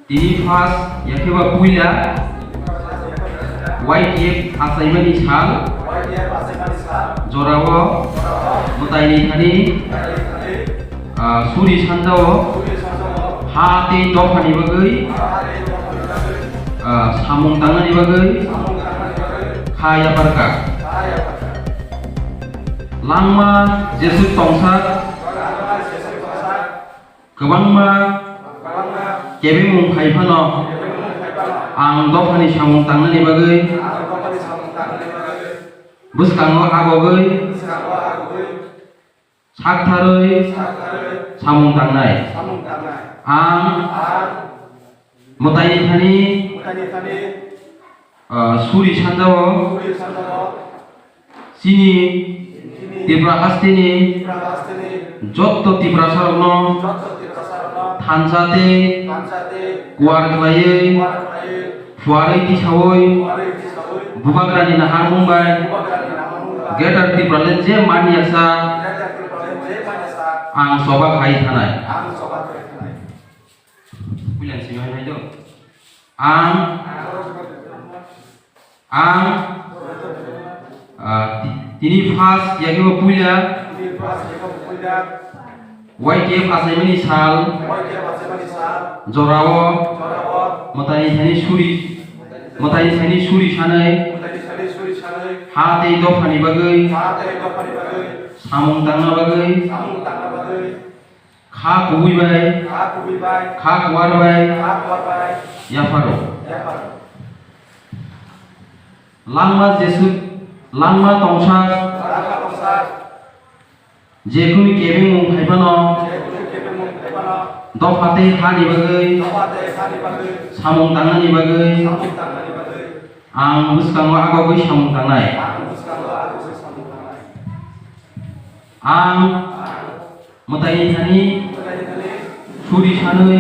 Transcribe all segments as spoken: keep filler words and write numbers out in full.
Tini first yakheba puila Y T F achaimani sal jorao mwtaini thani, ah, suri sanjao ha tei dophani bagwi, ah, samung tangnani bagwi kha yapharkha. Langma jeswk tongsa kwbangma kebengmung phai phano ang dophani samung tangnani bagwi bwskango agogwi saktharwi samung tangnai. Ang mwtaini thani, ah, suri sanjao chini Tripura hasteni jotto Tiprasarokno thansa tei kuar khlaiwi, phuarwi tisaui, Bubagrani naharmung bai Greater Tipraland je manya sa ang choba khai thanai. Puilan simi hai do. Ang, ang, ah, ti-, tini first yakheba puila Y T F achaimani sal jorao mwtaini thani suri, mwtaini thani suri sanai ha tei dophani bagwi samung tangna bagwi kha kubui bai, kha kuar bai yapharo. Langma jeswk, langma tongsa, jekhunu kebengmung phai phano dopha tei hani bagwi samung tangnani bagwi ang bwskango agogwi samung tangnai. Ang mwtaini thani suri sanwi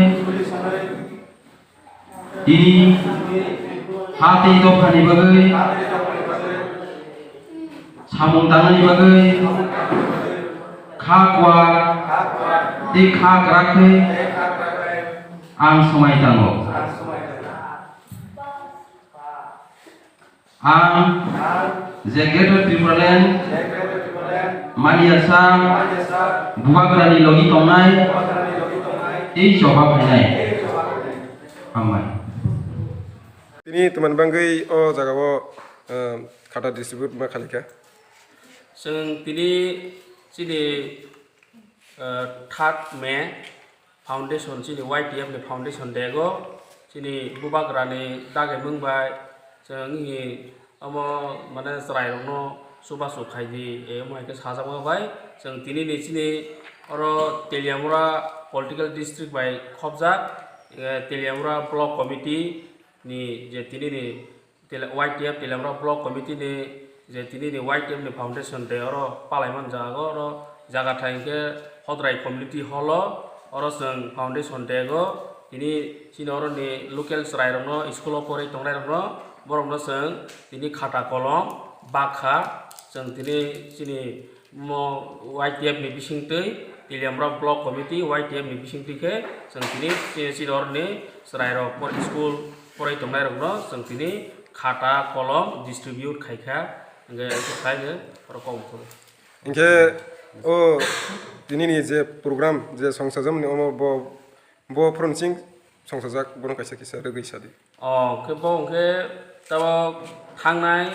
tini ha tei dophani bagwi samung tangnani bagwi kha kuar tei kha kwrak khe ang swmai tango. Ang je Greater Tipraland manya sa Bubagrani logi tongnai tei choba phainai. Hambai. Tini twmani bagwi o jagao, eh, khata distribute ma khalikha. Chwng tini chini, eh, third May foundation, chini Y T F ni foundation day o chini Bubagrani dagimung bai chwng hi omo mane chwrairokno chubachu khaidi, eh, omo hai khe sajakma bai chwng tini ni chini oro Teliamura political district bai khopjak, eh, Teliamura block committee ni je tini ni Tele-, Y T F Teliamura Block Committee ni je tini ni Y T F ni Foundation Day oro palai man jaga o, oro jaga thai hwnkhe Hodrai Community Hall o, oro chwng Foundation Day o tini chini oro ni local chwrai rok no, school o porwi tongnai rok no, borok no chwng tini khata kolom bakha, chwng tini chini mo Y T F ni bisingtwi, Teliamura Block Committee Y T F ni bisingtwi khe chwng tini chini, chini oro ni chwrai rok por-, school porwi tongnai rok no chwng tini khata kolom distribute khai kha, hwnkhe khe sai khe oro kok mthogo. Hwnkhe o tini ni je program je songsajak mani omo bo, bo phoronsing songsajak bono kaisa kisa rwgwi sadi. O khe bo hwnkhe tabok thangnai,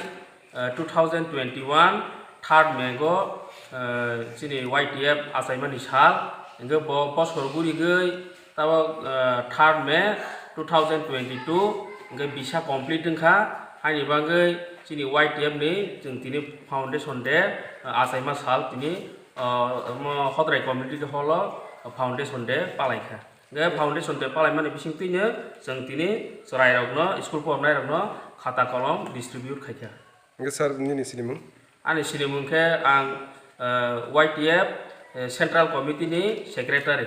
eh, two thousand twenty-one third May go, eh, chini Y T F achaimani sal, hwnkhe bo bosor gurigwi Tabok, ah, third May two thousand twenty-two hwnkhe visa complete wngkha, haini bagwi chini Y T F ni chwng tini Foundation Day, ah, achaima sal tini, ah, omo Hodrai Community Hall o Foundation Day palaikha. Hwnkhe Foundation Day palaimani bisingtwino chwng tini chwrairokno, school pornairokno khata kolom distribute khaikha. Hwnkhe sir, nini sinimung? Ani sinimung khe ang, eh, Y T F, eh, Central Committee ni Secretary.